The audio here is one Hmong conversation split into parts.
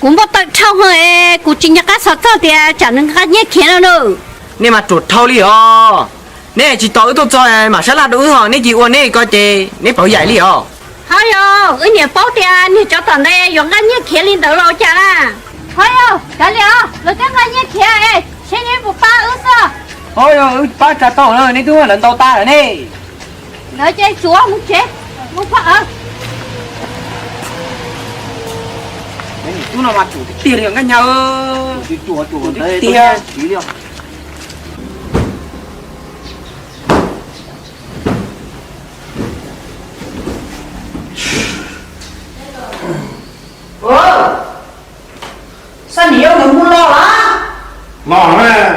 Kuv npau taws dhau heev, kuv tsis nco qab xav txog tias tsam nws nqa nyiaj khiav no na. Nej mas ruam dhau li os. Nej tsis tos wb tuaj txog mam sab laj rau wb ho nej cia ua nej ko ces nej pauv yaim li os. Ho yog wb niam paub tias niag tsov tom ntej yuav nqa nyiaj khiav li ntawd los cas na? Ho yog kav liam, lawv twb nqa nyiaj khiav es seb nws puas pab wb xwb. Ho yog wb pab tsa tau na, nej twb muab lawv ntaus tas lawm ne. Lawv ces tsuav mus tsev, mus pab. Tub no mas ruam tiag tiag li Nkaj Nyaj. Ruam tiag tiag. Xyov niam yau nkawd mus los lawm. Los lawm.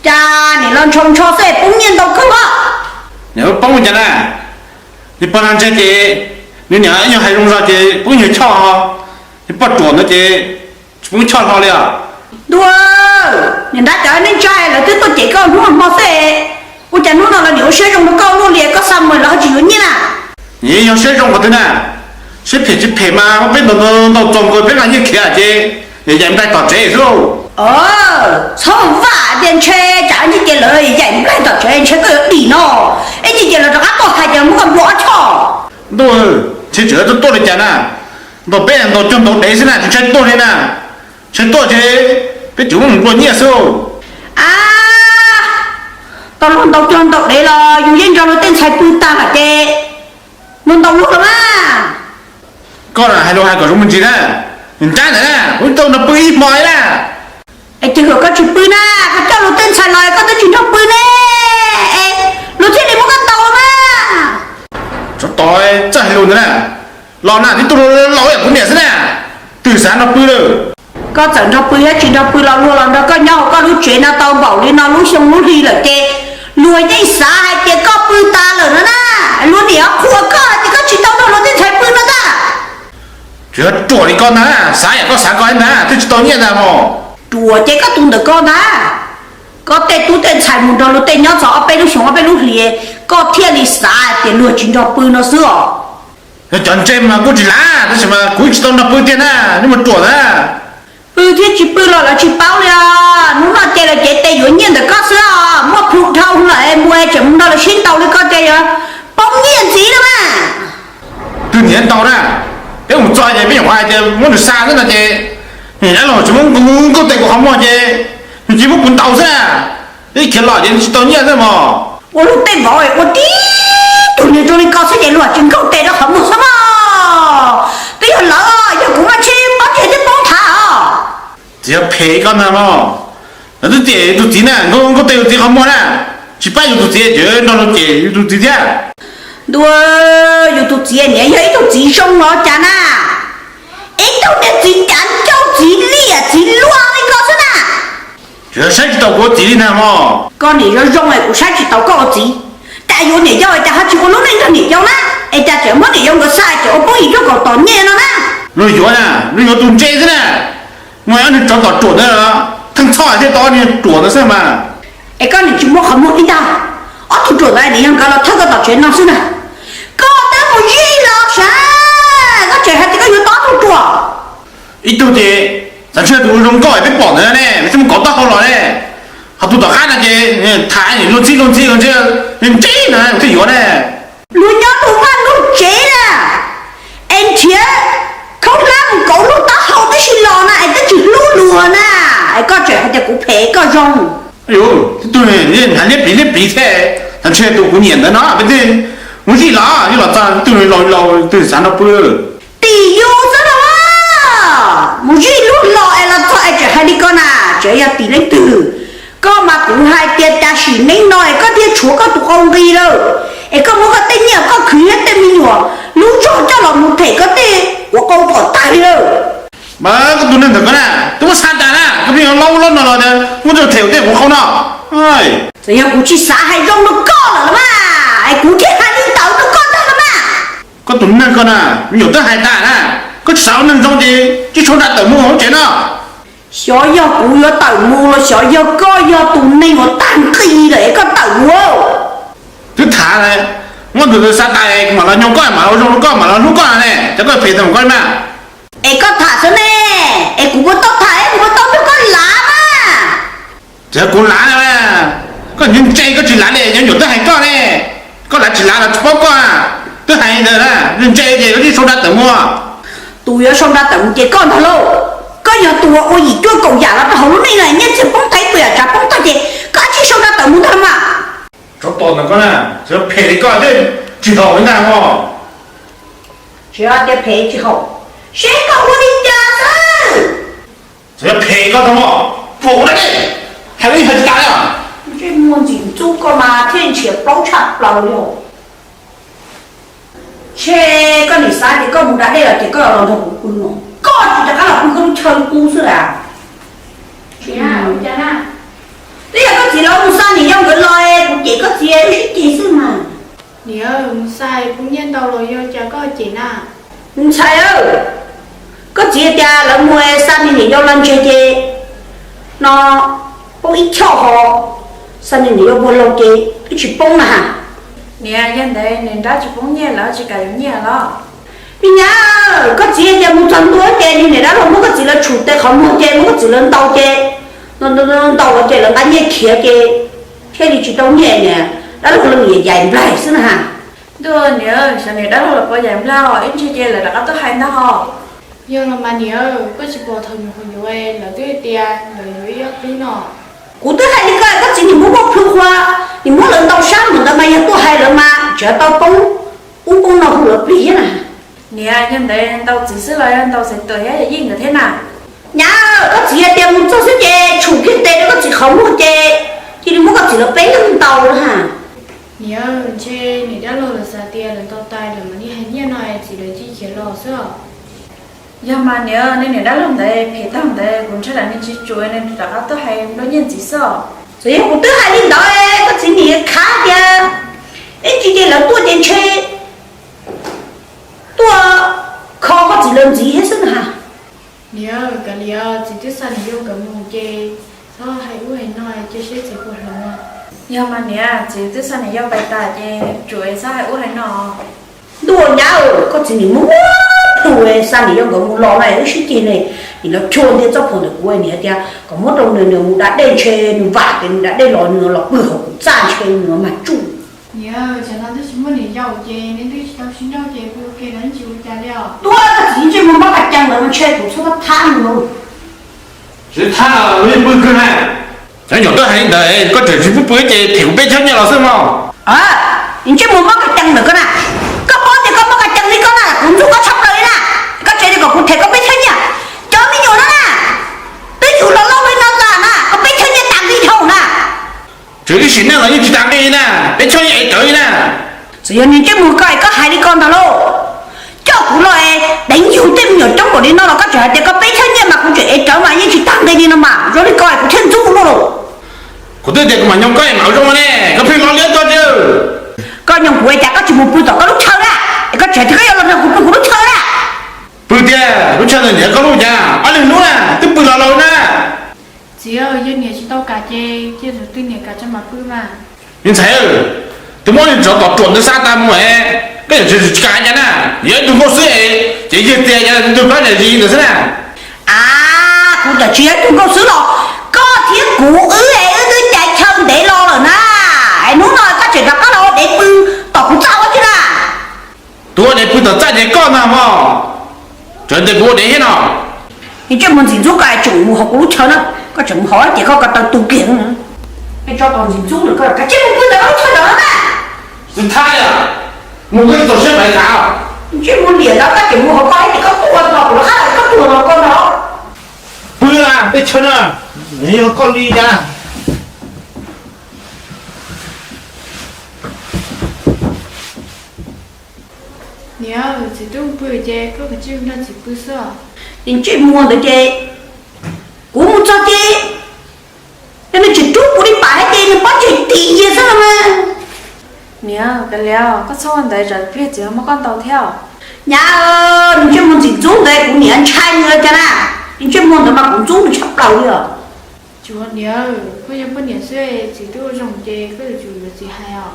Cas niam los ntshaus ntsho xwb poob nyiaj ntau kawg os. Niam poob cas na? Niag pog no ntshe ces nws niam ib nyuag hais zoo zog ces poob nyuag choj ho. Niag poj ruam ntawd ces tsis poob choj hlo li os. Ntuj, niam nrab cov neej tsa lawv twb tuaj cem koj hnub hmo xwb, ua cas hnub no los niam ua siab zoo rau koj luaj li, koj xa mus los ho tsis yuav nyiaj na? Niam yog siab zoo qhov twg na? Siab phem tsis phem mas muab peb ntaus ntaus txaus nkaus peb nqa nyiaj khiav ces yaim nplaig tom tsev xwb. Txhob vam tias ntshe tsam ib ntsis ces lawv yaim nplaig tom tsev ntshe koj yuav dim no, ib ntsis ces lawv rov qab tuaj hais tias muab koj nplua ob choj. Ntuj, ntshe tseem tuaj tuaj li cas na? Ntaus peb ntaus cuag ntaus dev xwb na, tsis ntshai tuaj li na. Ntshai tuaj ces peb tseem muab mus nplua nyiaj xwb. A, tau luag ntaus cuag ntaus dev los yus yeej nrog luag tej ntxhais pw tag lawm ces luag ntaus luag los mas. Koj hais lus hais kom zoo me ntsis na. Nrab ntawd na, kuv tau nrog pw ib hmo na. Es ces kom koj tsis pw na, koj coj luag tej ntxhais los koj twb tsis nrog pw ne, es luag thiaj li muab koj ntaus mas. Tsov tom, txawj hais lus ntawd na. Los na, tib tug laus yam kuv niam xwb na, twb xav nrog pw lawm. Koj txawm nrog pw thiab tsis nrog pw los luag los nrog koj nyob hauv koj lub tsev no tau npaum li no lub xyoo lub hli lawm ces luag yeej xav hais tias koj pw tas lawm no na. Luag niam qhuas koj hais tias koj tsis tau nrog luag tej ntxhais pw no ntag. Tsuas yog ruam li koj ntag, xav yam koj xav koj ntag twb tsis tau nyiaj ntag mog. Ruam ces koj tus ntawm koj ntag. Koj tej tub tej ntxhais mus nrog luag tej nyob txog ob peb lub xyoo ob peb lub hlis, koj thiaj li xav hais tias luag tsis nrog pw no xwb os. Yog cov ntse mas kuj tsis lav, tab sis mas kuv tsis tau nrog pw tiag na, nej mus ruam na. Pw thiab tsis pw los lawv tsis paub li os. Hnub no ces lawv cev tes yuav nyiaj ntawm koj xwb os. Muaj plhu dhau lawm mus tseem mus nrog lawv sib ntaus li koj ces yuav poob nyiaj ntxiv na mas. Twg niam ntaus na? Peb mus txog ces peb nyuam qhuav hais tias muab nws xa xwb no ces, nws los tsis muab nkauj tes kuv qhov muag ces nws cia muab kuv ntaus xwb na. Ib khiav los ces tsis tau nyiaj xwb mog. Ua luag tej vauv ua tib tug niag zoo li koj xwb ces luag tsis nkauj tes rau qhov muag xwb mog. Twb yog lawv, yog kuv mas ntshe pob ntseg twb poob thav os. Txiv yog phem koj ntag mog. Lawv twb tiam yus tus txiv na, nkauj tes yus txiv qhov muag na, tsis pab yus tus txiv ces nrog luag cem yus tus txiv thiab. Ntuj, yus tus txiv niam yog ib tug txiv zoo los cas na? Ib tug niag txiv cav ncauj txiv liam txiv luag li koj xwb na. Tsuas yog saib tsis taus kuv txiv li ntag mog. Koj niam yog zoo es kuv saib tsis taus koj ua txiv. Cas yuav niam yau es cas ho tsis ua lub neej nrog niam yau na? Es cas tseem muab niam yau nkawd xa ces ua poob yim cuaj kaum tom nyiaj no na? Luag yuav na, luag yuav tus ntse xwb na. Muaj ob niag tsov tom ruam ntawd, theej txhoj thiaj tau ob niag ruam ntawd xwb mas. Es koj niam tsis muaj qhov muag li ntag. Ob tug ruam ntawd niam yog nkawd los thawj koj tom tsev no xwb na. Koj twb mus zij los sav, koj tseem hais tias koj yuav tau ob tug ruam. Ib tug ces xav ntshe tus zoo nkauj peb pom ntawd ne, nws tsis mus kov taub hau los ne. Ho tus tom qab no ces tham luag ntxhi luag ntxhi los ntshe ntsib na thiaj yuav ne. Luag nyob luag vaj luag tsev na, es nrhiav khaub hlab mus kauv luag taub hau tib si los na es twb tsis hlub luag na, es koj tseem hais tias kuv phem koj zoo. Yus tib tug hnav liab pliv liab pliv thiab, xav ntshe tus kuv nyiam ntawd no peb twb mus zij los zij los txog tib tug laus laus twg xav nrog pw. Tim yus xwb los, mus zij luag los es los txog es tseem hais li koj na, tseem yog tim leej twg? Koj mas kuv hais tias cas sim neej no es koj thiaj tshuav koj tus qau nqi lawm, es koj muab koj tej nyiaj koj khwv thiab tej me nyuam lub zog coj los mus them koj tej ua qau kom tag li lawm. Mas koj tus neeg ntawm koj na, twb muab xa tas na, koj pheej yuav laub lab no los muab rau them tej ua qau no. Txawm yog kuv tsis xav hais zoo rau koj lawm los mas, es kuv thiaj hais li ntawd rau koj ntag los mas. Koj tus neeg koj na, me nyuam twb hais tas na, koj tsis xav ua neeg zoo ces tsis tshua nra tawm mus hauv tsev no. Xyov yog kuv yuav tawm mus los xyov yog koj yog tus neeg uas tag nqi lawm es koj tawm mus. Twb tham, muab tus ntawd xa tas mam los nyob koj, mam los zoo rau koj, mam los hlub koj ne, cov koj phem tag mam koj na. Es koj tham xwb ne, Txawm kuv lav na, koj ntse ntse koj tsis lav li, nyuam nyuam twb hais koj ne, koj lav tsis lav los tsis paub koj, twb hais ntawd na, ntse ces koj tsis sau nra tawm mus. Tus yuav sau nra tawm mus ces koj ntag lauj. Koj yog tus ua yim cuab kaum yam los rau hauv lub neej no, nyiaj txiag poob tag, ib puas yam tsav poob tag ces koj tsis sau nra tawm mus ntag mas. Tsov tom ntawm koj na, txawm phem li koj thiab tsis haum li ntag mog. Tsis tias phem tsis haum, seb koj ua li cas xwb. Txawm phem koj tau mog, pum na, hais lub hais tsis tas li. Ntsej muag ntxim ntxub koj mas thiaj nrhiav plaub tshaj plaws li. Ntshe koj nim xav tias koj mus da dej los ces koj los nrog kuv pw no, koj tsis rov qab los pw koj lub chaw qub xwb las. Twb yog koj txiv lawv mus xa niam yau nkawd los, kuv cem koj txiv wb sib ceg xwb mas. Niam, mus xa poob nyiaj ntau los yog cas koj cem na? Ntxhais, koj txiv tias lawv mus xa niam yau los ntseg ces no poob ib choj ho, xa niam yau puag laug ces twb tsis poob na. Niam, yog ntawd niam nrab tsis poob nyiaj lawv tsis kam yuav nyiaj los? Me nyab, koj txiv tias mus txog ntua ces niam dab laug muab koj txiv lawv tshum tes qhov muag ces muab koj txiv lawv ntaus ces, ntaus los ces lawv nqa nyiaj khiav ces thiaj li tsis tau nyiaj niam dab laug lawv yam yaim nplaig xwb na. Ntuj, niam, xyov niam dab laug lawv puas yaim nplaig os, ib ntsis ces lawv rov qab tuaj hais ntag hos. Yog los mas niam, koj tsis pom thaum nyuam qhuav yuav lawv twb tias lawv yuav ib ob lub no. Kuv twb hais li koj, koj txiv nim muab muaj plhu qhua, nim muab lawv ntaus sab mus ntawd mas yog tuaj hais lawv mas tseem tau poob ub poob no hu lawv plig thiab na. Niam, yog ntawd ntaus txiv xwb los yog ntaus Xaiv Tuam thiab Yawm Yij nkawd thiab na? Nyab, koj txiv hais tias mus txog xwb ces tshum kiag tes rau koj txiv qhov muag ces cia li muab koj txiv lawv peb leeg ntaus na. Niam, ntshe niam dab laug lawv xav tias lawv ntaus tas lawm mam li hais nyiaj no es txiv lawv cia khiav los xwb os. Yog mas niam, nej niam dab laug ntawd phem tag ntawd kuv ntshai tsam nws tsis tsum nws rov qab tuaj hais nplooj nyiaj ntxiv xwb os. Txawm yog kuv twb hais li ntawd, koj txiv nim khav tias ib ntsis ces lawv tuaj ces ntshe tuaj kho koj txiv lawv ntxiv thiab xwb na. Niam, kav liam, txiv twb xa niam yau nkawd mus ces txhob hais ub hais no cia seb txiv puas hloov. Yog mas niam, txiv twb xa niam yau pais tas ces tsum es txhob hais ub hais no. Ntuj, nyab, koj txiv nim muab plhu xa niam yau nkawd mus los na, wb sib ceg ne, nim los chua ntiag txoj phuam ntawm kuv, nim hais tias kom muab rau nws, nws mus da dej ntshe nws vam tias nws da dej los nws los pw hauv kuv txaj ntshe nws mag tsuj. Niam, tsam no twb tsis muaj niam yau ces neb twb tsis tau sib nrauj ces pw ua ke los yeej tsis ua cas li os. Tuaj, koj txiv ntsej muag mob ka cees lawm mas ntshe kuv txhob thab nws lauj. Tsis thab los yeej pw kawg na. Cov nyuam twb hais li ntawd, koj tseem tsis pub pw ces them kuv peb choj nyiaj los xwb mog. Ntsej muag mob ka cees lawm koj na. Koj paub tias koj mob ka cees li koj na, kuv ntxub koj tshaj plaws li na. Koj tseem tias kom kuv them koj peb choj nyiaj. Cov me nyuam no na, twb yug los loj li no tas na, koj peb choj nyiaj tas nqi dhau na. Tseem ib sim neej los yeej tsis tas nqi na, peb choj nyiaj ev rawv li na. Txawm yog niag ntsej muag ko es koj hais li ko ntag lauj, coj kuv los es deev yug tej me nyuam coob npaum li no los koj tseem hais tias koj peb choj nyiaj mas kuv tseem ev rawv mas yeej tsis tas nqi li no mas, zoo li ko es kuv thiaj ntxub kuv lauj. Kuv twb tias kuv mam nyoog koj es mam ua zoo ne, koj pheej lo liab tso tiag. Koj nyoog kuv es cas koj tsis mus pw tom koj lub chaw na, es koj tseem hais tias koj yuav los nrog kuv pw kuv lub chaw na. Pw tiag, lub chaw ntawd niam koj lub cas, ob leeg lub na, twb pw los laus na. Txiv, yog niam tsis tau kam ces cia thaum twg niam kam tso mam pw mas. Me ntxhais, twb muab niag tsov tom ruam ntawd xa tas mus es koj niam tsis kam cas na, yog ib tug nkauj xwb es ces yawg tias yog tus plab niam zis ntawd xwb na. A, kuv txawm tsis yog ib tug nkauj xwb los koj thiab kuv wb es wb twb caiv chaw ntev los lawm na, es hnub no koj tseem rov qab los ua dev pw tom kuv txaj ua thiab na. Tus ua dev pw tom txaj ces koj ntag mog, tseem tias kuv ua dev thiab no. Ntsej muag ntxim ntxub ko es tseem mus hauv kuv lub chaw na, koj tseem mus hauv ces koj ko taw tu kiag. Peb tso tos ntxim ntxub lawm koj kav tsij mus pw ntawm koj lub chaw ntawd na. Tsis thab, mus koj tsis txaus siab pais tham. Ntsej muag liam ntawd koj tseem mus hauv koj hais tias koj tuaj tos kuv rov qab los koj tuaj tos koj no. Pw na, peb chaw na, yog koj li cas. Niam, txiv twb mus pw ces koj kav tsij nrog txiv pw xwb os. Ntsej muag ntawd ces kuv mus txog ces nws tsis rub kuv li pam hais tias nws pob ntseg tis xwb no mas. Niam, kav liam, koj txhob ua ntawd tsam pliag txiv ho muab koj ntaus thiab. Nyab, ntsej muag ntxim ntxub ntawd kuv niam ntshai nws cas na, ntsej muag ntawd mas kuv ntxub nws tshaj plaws li os. Tsuav niam, koj yog poj niam xwb, txiv twb ua zoo ces koj yuav tsum yuav txiv hais os.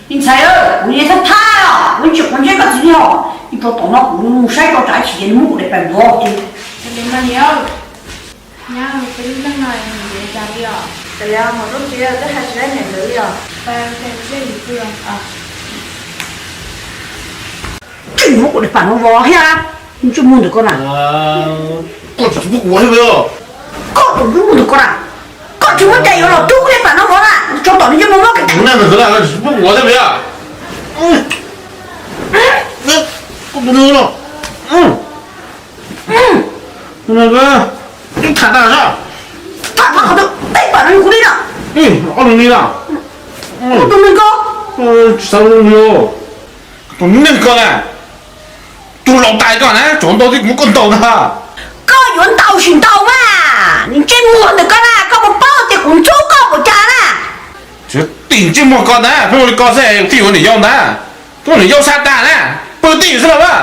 Me ntxhais, kuv yeej thab thab os, kuv tsis quav ntsej koj txiv li os. Ib pliag tom no kuv mus saib tso tsam ib chim ces nws muab kuv daim pam ntuav ces. Niam, nyab, peb lub neej no nws yuav cas li os. Tseem muab kuv daim pam no vov thiab, ntsej muag ntawm koj na. Koj tseem muab kuv vov thiab, koj tseem muab kuv ntawm koj na, koj tsis muaj cai yuav los rub kuv daim pam no vov na, tsov tom nws ntsej muag mob ka Koj tus neeg no, tham tas sab, tham qhov daim pam no yog kuv li na, ob leeg li na, koj tus neeg ko, tsis xav li, tus neeg ko na, tus laus tais koj na, tsov ntau thiab kuv muab koj ntaus ntag. Koj yuav ntaus tsis ntaus mas, nws ntsej muag ntawm koj na, koj puas paub tias kuv ntxub koj npaum cas na? Tsis tim ntsej muag koj ntag, pheej ua li koj xwb thiaj yuav niam yau ntag. Koj niam yau xa tas na, pw tij xwb los mas.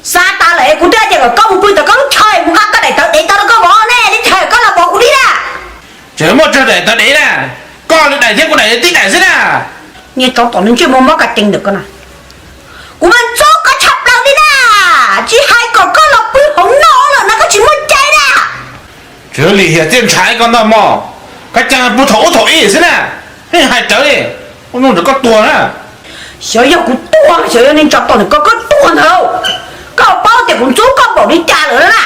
Xa tas lawm kuv twb tias kom koj mus pw tom koj lub chaw, mus nqa koj daim tawv dev tau rau koj vov ne, li chaw koj los vov kuv li na. Tseem muaj tsawg daim tawv dev na, koj li daim thiab kuv daim tib daim xwb na. Niag tsov tom nws ntsej muag mob ka cees ntawm koj na, kuv mas ntxub koj tshaj plaws li na, tsis hais kom koj los pw hauv no lawm no koj tsis muaj cai na. Tsis lim hiam txiaj ntshav koj ntag mog, koj cas pw thaum ub thaum ib xwb na, yeej hais rawv li, ua nug ntawm koj tuag na. Xyov yog kuv tuag, xyov yog niag tsov tom ntawm koj, koj tuag ntag lauj. Koj paub tias kuv ntxub koj npaum li cas lawm na.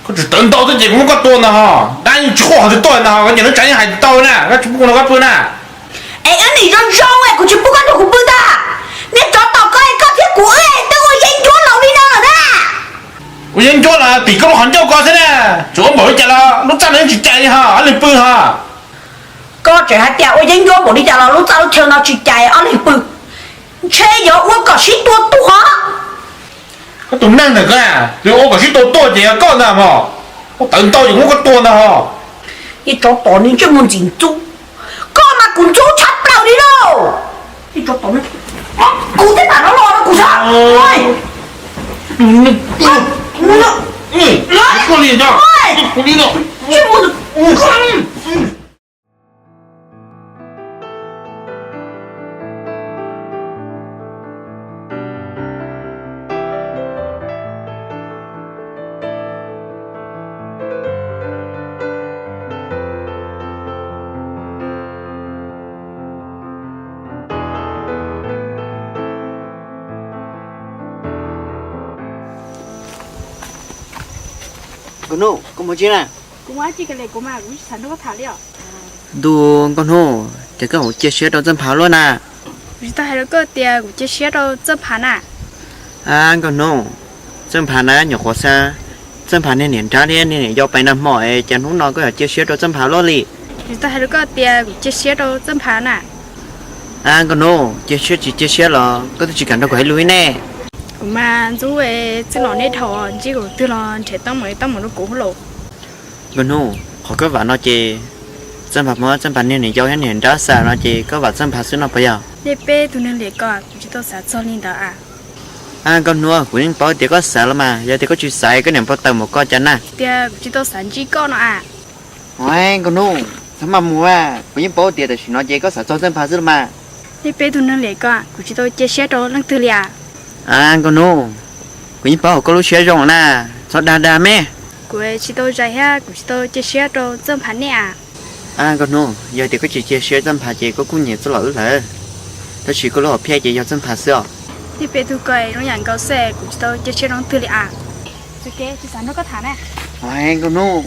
Koj tsis tawv ntau thiab ces kuv muab koj tua ntag ho, dab yeej tsis quaj qhov twg tuaj ntag ho, koj nyiam lub tshav yeej hais tsis tau na, koj tsis pub kuv nrog koj pw na. Es wb nim zoo zoo es kuv tsis pub koj nrog kuv pw ntag. Niag tsov tom koj, koj thiab kuv wb twb ua yeeb ncuab laus li no lawm na. Ua yeeb ncuab los tim koj lub qhov ncauj ko xwb na, tseem ua npaum li cas los lub txaj no yeej tsis cais li ho, ob leeg pw ho. Koj tseem hais tias ua yeeb ncuab npaum li cas los lub txaj lub chaw no tsis cais, ob leeg pw. Ntshe yuav ua kom sib tua tuag. Koj tus neeg ntawm koj, tus ua kom sib tua tuaj ces yog koj ntag mog. Koj tawv ntau ces kuv muab koj tua ntag ho. Niag tsov tom nws ntsej muag ntxim ntxub, koj mas kuv ntxub tshaj plaws li lauj. Niag tsov tom, kuv tej pam no los rau kuv saib. Koj li, ntsej muag Nkauj Hnub, koj mus tsi na? Kuv mus ua tsi kiag li kuv mas kuv tsis xav nrog koj tham li os. Ntuj, Nkauj Hnub, ces koj cia siab rau Txawj Nphas luaj na. Kuv tsis tau hais rau koj tias kuv cia siab rau Txawj Nphas na. Ab, Nkauj Hnub, Txawj Nphas na nyuam qhuav xa Txawj Nphas niag niam nrab thiab niag niam yau pais nag hmo es cas hnub no koj yuav cia siab rau Txawj Nphas luaj li? Kuv tsis tau hais rau koj tias kuv cia siab rau Txawj Nphas na. Ab, Nkauj Hnub, cia siab tsis cia siab los koj twb tsis kam nrog kuv hais lus li ne. Kuv mas ntxub txwj laus nej dhau, ntsib kuv twg los nrhiav teeb meem teeb meem rau kuv hauj lwm. Nkauj Hnub, qhov koj vam no ces Txawj Nphas muab Txawj Nphas niag niam yau thiab niam nrab xa no ces koj vam Txawj Nphas xwb no puas yog? Nej peb tug neeg liam ko, kuv tsis tau xav txog li ntawd a. Ab, Nkauj Hnub, kuv yeej paub tias koj xav los mas, yog tias koj tsis xav koj niam npau taws mus koj cas na. Tias kuv tsis tau xav ntsib koj no a. Nkauj Hnub, txhob maj mus a, kuv yeej paub tias tam sim no ces koj xav txog Txawj Nphas xwb los mas. Nej peb tug neeg liam ko, kuv tsis tau cia siab rau leej twg li a. Ab, Nkauj Hnub, kuv yeej paub hauv koj lub siab zoo na, txhob dag dag me. Kuv tsis tau zais thiab kuv tsis tau cia siab rau Txawj Nphas nej a. Ab, Nkauj Hnub, yog tias koj tsis cia siab Txawj Nphas ces koj kuj nyiam txwj laus wb lawm. Tab sis koj lub hom phiaj ces yog Txawj Nphas xwb os. Nej peb tug ko zoo yam nkaus xwb, kuv tsis tau cia siab rau leej twg li a. Txoj kev tsis xav nrog koj tham na. Nkauj Hnub,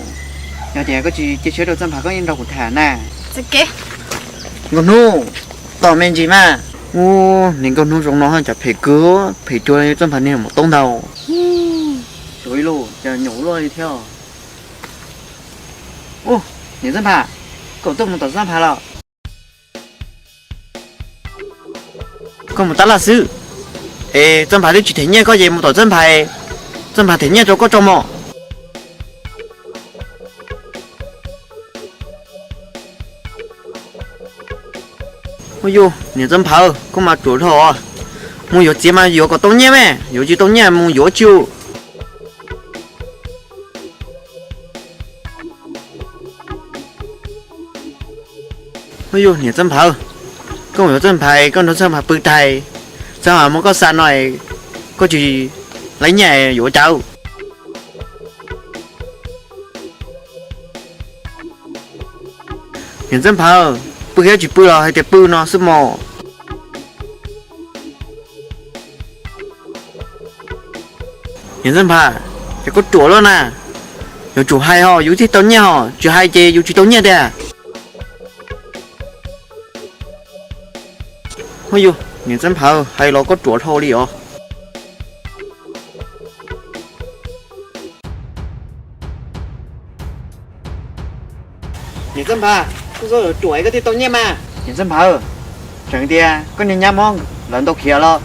yog tias koj tsis cia siab rau Txawj Nphas koj yeej nrog kuv tham na. Txoj kev. Nkauj Hnub, tos me ntsis mas. Ub, niag Nkauj Hnub zoo no cov phem kawg, phem cuag Txawj Nphas niag maum toob ntag. Xyov ib lus cas nyuam luaj li thiab. Ub, niam Txawj Nphas, koj tuaj mus tom Txawj Nphas los? Koj mus tab laj xwb. Es Txawj Nphas twb tsis them nyiaj koj ces mus tom Txawj Nphas, Txawj Nphas them nyiaj rau koj tso mos. Ua yus, niam Txawj Nphas, koj mas ruam dhau os. Mus yuav txiav mas yuav kom tau nyiaj me, yuav tsis tau nyiaj mus yuav tsis ua. Ua yus, niam Txawj Nphas, koj mus yuav Txawj Nphas, koj nrog Txawj Nphas pw tag, Txawj Nphas muab koj xa no, koj tsis laib nyiaj yuav ua cas? Niam Ntxawg Nphas, pw thiab tsis pw los hais tias pw no xwb mos. Niam Ntxawg Nphas, ces koj ruam lawm na. Yuav tsum hais ho yus thiaj tau nyiaj ho, tsis hais ces yus tsis tau nyiaj tiag. Hu yus, Niam Ntxawg Nphas, hais los koj ruam dhau li os. Niam Ntxawg Nphas, koj txhob ruam koj thiaj tau nyiaj mas. Niam Ntxawg Nphas, tseem tias koj niag nyab mob lawv ntaus khiav los,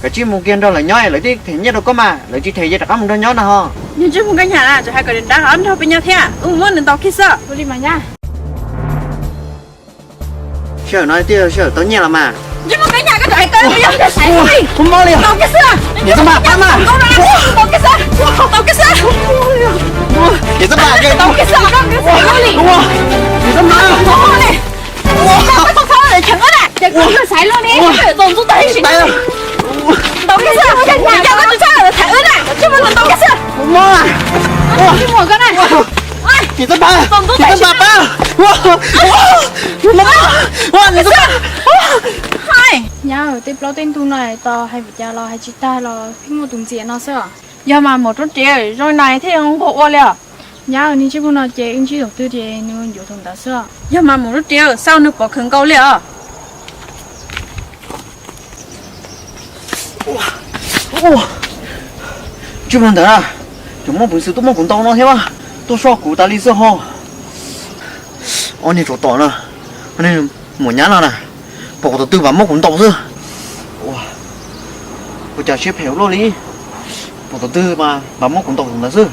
koj cia li mus kiag nrog lawv nyob lawv thiaj them nyiaj rau koj mas, lawv tsis them ces rov qab mus nrog nyob na ho. Niag ntsej muag Nkauj Nyab na, tseem hais kom niag nrab ho nrog peb nyob thiab, wb mus muab nws ntaus kiag xwb. Ua li mas nyab. Sij hawm no thiaj sij hawm tau nyiaj los mas. Ntsej muag Nkauj Nyab, koj tseem hais koj ntaus kiag xwb. Niam Ntxawg Nphas, pab mas. Ntaus kiag xwb. Ntaus kiag xwb. Niam Ntxawg Nphas, ntaus kiag xwb. Niam Ntxawg Nphas. Ntaus kiag xwb. Ntaus kiag xwb. Ntaus kiag xwb. Niam Ntxawg Nphas, Niam Ntxawg Nphas, pab. Niam Ntxawg Nphas. Nyab, tej plaub tej ntug no tos hais vim cas los hais tsis tag los pheej muaj tus ntxias no xwb os. Yog mas mus rub riam zoo no thiaj nquag ua li os. Nyab, nws ntsej muag no ces wb ntsib thaum twg ces nws yuav thaum ntawd xwb os. Yog mas mus rub riam, xauj nws pom khaws nkaus li os. Ntsej muag ntawd na, cov muaj peev xwm tuaj muab kuv ntaus no thiab, tuaj soj kuv tas li xwb ho. Ob niag tsov tom no, muam nyab no na, pom kuv tus twg mas muab kuv ntaus xwb. Ua cas siab phem ua luaj li, pom tus twg mas muab kuv ntaus tus ntawd xwb.